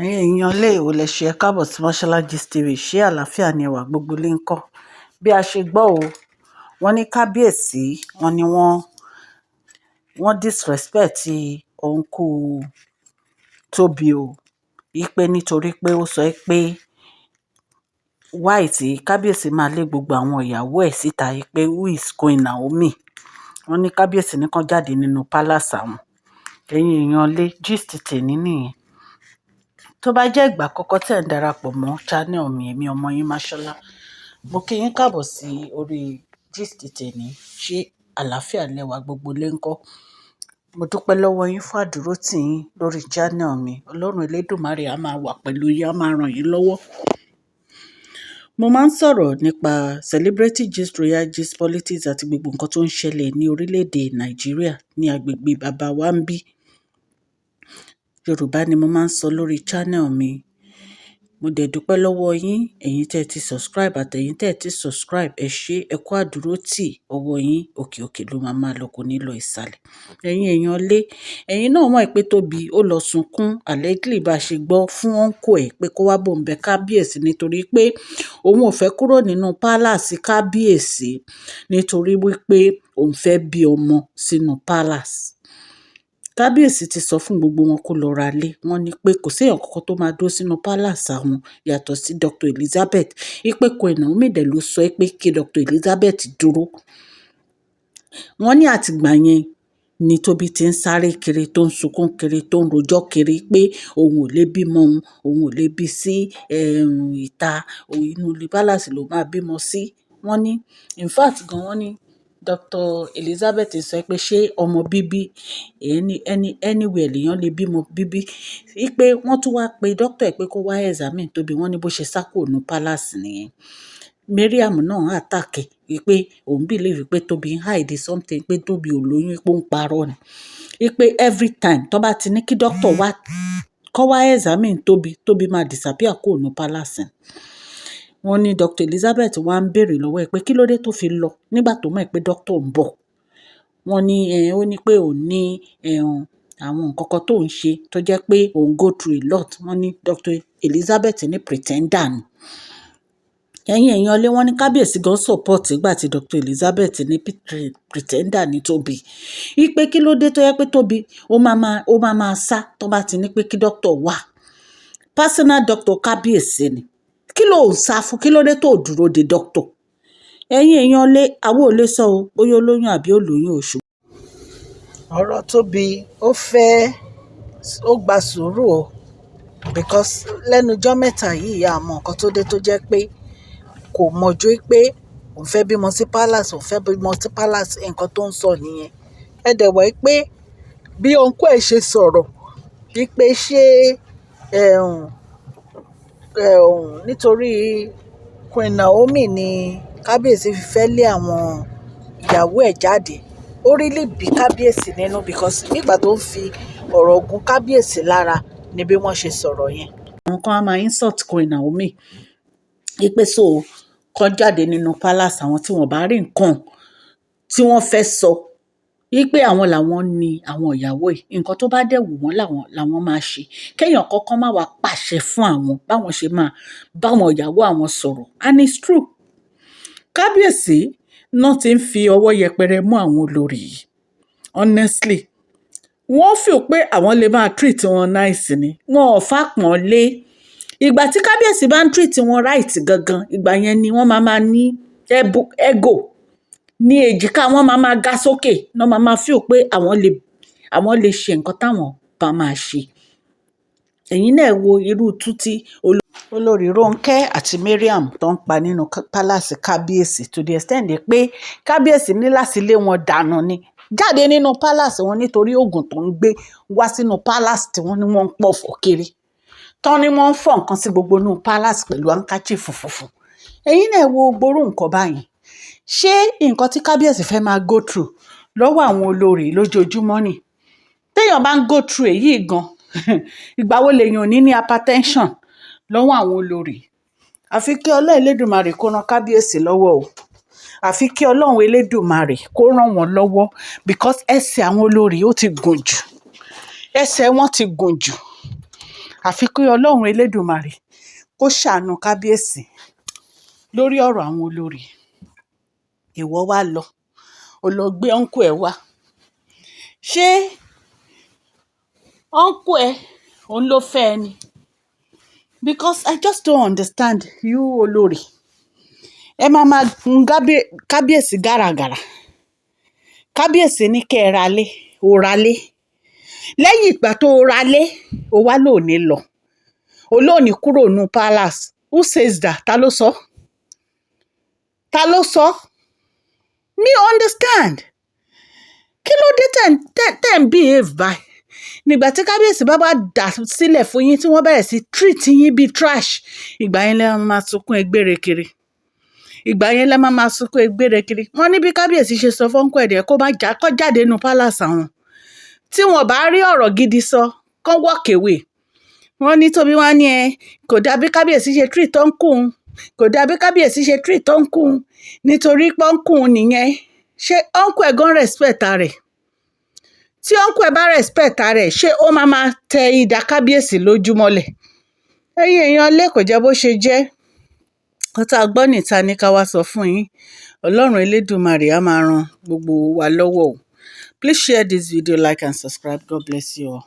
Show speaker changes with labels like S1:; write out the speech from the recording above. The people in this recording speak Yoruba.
S1: Ẹ̀yin èèyàn ilé ìwò lẹ ṣe, ẹ káàbọ̀ sí Mashola Gist TV. Ṣé àlàáfíà ni ẹwà gbogbo lè ń kọ́? Bí a ṣe gbọ́ o, wọ́n ní kábíyèsí, wọ́n ní wọ́n disrespect uncle Tobi o. Wípé nítorí pé ó sọ pé why tí kábíyèsí máa lé gbogbo àwọn ìyàwó ẹ̀ síta, wípé who is Queen Naomi. Wọ́n ní kábíyèsí ní kán jáde nínú palace àwọn. Ẹ̀yin èèyàn lé, gist tèmi nìyẹn. Tó bá jẹ́ ìgbà àkọ́kọ́ tí ẹ̀ ń darapọ̀ mọ́ channel mi, èmi ọmọ yín Mashola. Mo kí yín káàbọ̀ sí orí gist tèmi. Ṣé àlàáfíà lẹ́wà gbogbo lé ń kọ́? Mo dúpẹ́ lọ́wọ́ yín fún àdúrótì yín lórí channel mi. Ọlọ́run Elédùmarè á máa wà pẹ̀lú yín, á máa ràn yín lọ́wọ́. Mo máa ń sọ̀rọ̀ nípa celebrity gist, royal gist, politics àti gbogbo nǹkan tó ń ṣẹlẹ̀ ní orílẹ̀-èdè Nàìjíríà ní agbègbè bàbá wa ń bí. Yorùbá ni mo máa ń sọ lórí channel mi. Mo dẹ̀ dúpẹ́ lọ́wọ́ yín, ẹ̀yin tí ẹ ti subscribe àti ẹ̀yin tí ẹ ti subscribe. Ẹ ṣé, ẹ kú àdúrótì, ọwọ́ yín òkè òkè ló máa máa lọ, kò ní lọ ìsàlẹ̀. Ẹ̀yin èèyàn lé, ẹ̀yin náà mọ̀ pé Tobi ó lọ sunkún allegedly, bá ṣe gbọ́, fún uncle ẹ̀ pé kó wá bóun bẹ kábíyèsí nítorí pé òun ò fẹ́ kúrò nínú palace kábíyèsí, nítorí wípé òun fẹ́ bí ọmọ sínú palace. Kábíyèsí ti sọ fún gbogbo wọn kó lọ ra lé. Wọ́n ní pé kò sí èèyàn kankan tó máa dúró sínú palace àwọn yàtọ̀ sí Dr. Elizabeth. Wípé Queen Naomi dẹ̀ ló sọ pé kí Dr. Elizabeth dúró. Wọ́n ní àtìgbà yẹn ni Tobi ti ń sáré kiri, tó ń sunkún kiri, tó ń rojọ́ kiri pé òun ò lè bímọ òun, òun ò lè bí sí ìta, òun inú ilé palace ló máa bímọ sí. Wọ́n ní in fact gan, wọ́n ní Dr. Elizabeth sọ pé ṣé ọmọ bíbí anywhere lèyàn lè bímọ bíbí. Wípé wọ́n tún wá pe doctor ẹ̀ pé kó wá examine Tobi, wọ́n ní bó ṣe sá kúrò nínú palace nìyẹn. Mariam náà attack ẹ̀ wípé òun believe pé Tobi ń hide something, pé Tobi ò lóyún, pé ó ń parọ́ ni. Wípé every time tó bá ti ní kí doctor wá, kó wá examine Tobi, Tobi máa disappear kúrò nínú palace. Wọ́n ní Dr. Elizabeth wá ń bèèrè lọ́wọ́ ẹ̀ pé kí ló dé tó fi lọ nígbà tó mọ̀ pé doctor ń bọ̀. Wọ́n ní, ó ní pé òun ní, àwọn nǹkan kan tó ń ṣe tó jẹ́ pé òun go through a lot. Wọ́n ní Dr. Elizabeth ní pretender ni. Ẹ̀yin èèyàn lé, wọ́n ní kábíyèsí gan support nígbà tí Dr. Elizabeth ní pretender ní Tobi. Wípé kí ló dé tó jẹ́ pé Tobi ó máa máa sá tó bá ti ní pé kí doctor wá. Personal doctor kábíyèsí ni. Kí ló ń sá fún? Kí ló dé tó dúró de doctor? Ẹ̀yin èèyàn lé, àwa ò lè sọ o bóyá ó lóyún àbí ó lóyún oṣù. Ọ̀rọ̀ Tobi ó fẹ́, ó gba sùúrù o, because lẹ́nu ọjọ́ mẹ́ta yìí, a mọ nǹkan tó dé tó jẹ́ pé kò mọ̀ ju pé òun fẹ́ bímọ sí palace, òun fẹ́ bímọ sí palace, nǹkan tó ń sọ nìyẹn. Ẹ dẹ̀ wọ̀ pé bí uncle ẹ̀ ṣe sọ̀rọ̀ wípé ṣé nítorí Queen Naomi ni kábíyèsí fi fẹ́ lé àwọn ìyàwó ẹ̀ jáde. Ó really bí kábíyèsí nínú because nígbà tó ń fi ọ̀rọ̀ gun kábíyèsí lára ni bí wọ́n ṣe sọ̀rọ̀ yẹn. Àwọn kan á máa insult Queen Naomi wípé so kó jáde nínú palace àwọn tí wọ́n bá rí nǹkan tí wọ́n fẹ́ sọ, wípé àwọn làwọn ní àwọn ìyàwó yìí, nǹkan tó bá dẹ̀ wù wọ́n làwọn làwọn máa ṣe. Kéèyàn kankan má wá pàṣẹ fún àwọn báwọn ṣe máa báwọn ìyàwó àwọn sọ̀rọ̀. And it's true. Kábíyèsí náà ti ń fi ọwọ́ yẹpẹrẹ mú àwọn olórí yìí. Honestly, wọ́n feel pé àwọn lè máa treat wọn nice ni. Wọn ò fàpọ̀nlé. Ìgbà tí kábíyèsí bá ń treat wọn right gangan, ìgbà yẹn ni wọ́n máa máa ní ego ní èjìká, wọ́n máa máa ga sókè, náà máa máa feel pé àwọn lè ṣe nǹkan táwọn bá máa ṣe. Ẹ̀yin náà wo irú itú tí olórí Ronke àti Mariam tó ń pa nínú palace kábíyèsí, to the extent pé kábíyèsí ní láti lé wọn dànù ni jáde nínú palace wọn nítorí oògùn tó ń gbé wá sínú palace tí wọ́n ní wọ́n ń pọ̀fọ̀ kiri, tán ní wọ́n ń fọ̀ nǹkan sí gbogbo inú palace pẹ̀lú handkerchief funfun. Ẹ̀yin náà wo gbogbo nǹkan báyìí. Ṣé nǹkan tí kábíyèsí fẹ́ máa go through lọ́wọ́ àwọn olórí lójoojúmọ́ ni? Téèyàn bá ń go through èyí gan, ìgbà wo lèèyàn ò ní ní hypertension lọ́wọ́ àwọn olórí? Àfi kí Ọlọ́run Elédùmarè kó ran kábíyèsí lọ́wọ́ o. Àfi kí Ọlọ́run Elédùmarè kó ràn wọ́n lọ́wọ́, because ẹsẹ̀ àwọn olórí ó ti gùn jù, ẹsẹ̀ wọn ti gùn jù. Àfi kí Ọlọ́run Elédùmarè kó ṣàánú kábíyèsí lórí ọ̀rọ̀ àwọn olórí. Ìwọ wá lọ, o lọ gbé uncle ẹ wá. Ṣé uncle ẹ òun ló fẹ́ ẹ ni? Because I just don't understand you, olórí. Ẹ máa máa gun kábíyèsí gàràgàrà. Kábíyèsí ní kẹ́ ẹ ra lé, o ra lé. Lẹ́yìn ìgbà tó o ra lé, o wá lò ní lọ. O lò ní kúrò nínú palace. Who says that? Ta ló sọ? Ta ló sọ? Me understand. Kí ló dé tẹ̀ tẹ̀ ń behave báyìí? Nígbà tí kábíyèsí bá dà sílẹ̀ fún yín, tí wọ́n bẹ̀rẹ̀ sí treat yín bíi trash, ìgbà yẹn lẹ máa sunkún egbére kiri. Ìgbà yẹn lẹ máa máa sunkún egbére kiri. Wọ́n ní bí kábíyèsí ṣe sọ fún uncle ẹ̀ kó má já kó jáde nínú palace àwọn. Tí wọ́n bá rí ọ̀rọ̀ gidi sọ, kán walk away. Wọ́n ní Tóbi wá ní ẹ kò dà bí kábíyèsí ṣe treat uncle òun, kò dà bí kábíyèsí ṣe treat uncle òun, nítorí pé uncle òun nìyẹn. Ṣé uncle ẹ̀ gan respect ara ẹ̀? Tí uncle ẹ̀ bá respect ara ẹ̀, ṣé ó máa máa tẹ idà kábíyèsí lójúmọ́lẹ̀? Ẹ̀yin èèyàn lé, kò jẹ́ bó ṣe jẹ́. Nǹkan tá a gbọ́ níta ní ká wá sọ fún yín. Ọlọ́run Elédùmarè á máa ran gbogbo wa lọ́wọ́ o. Please share this video, like and subscribe. God bless you all.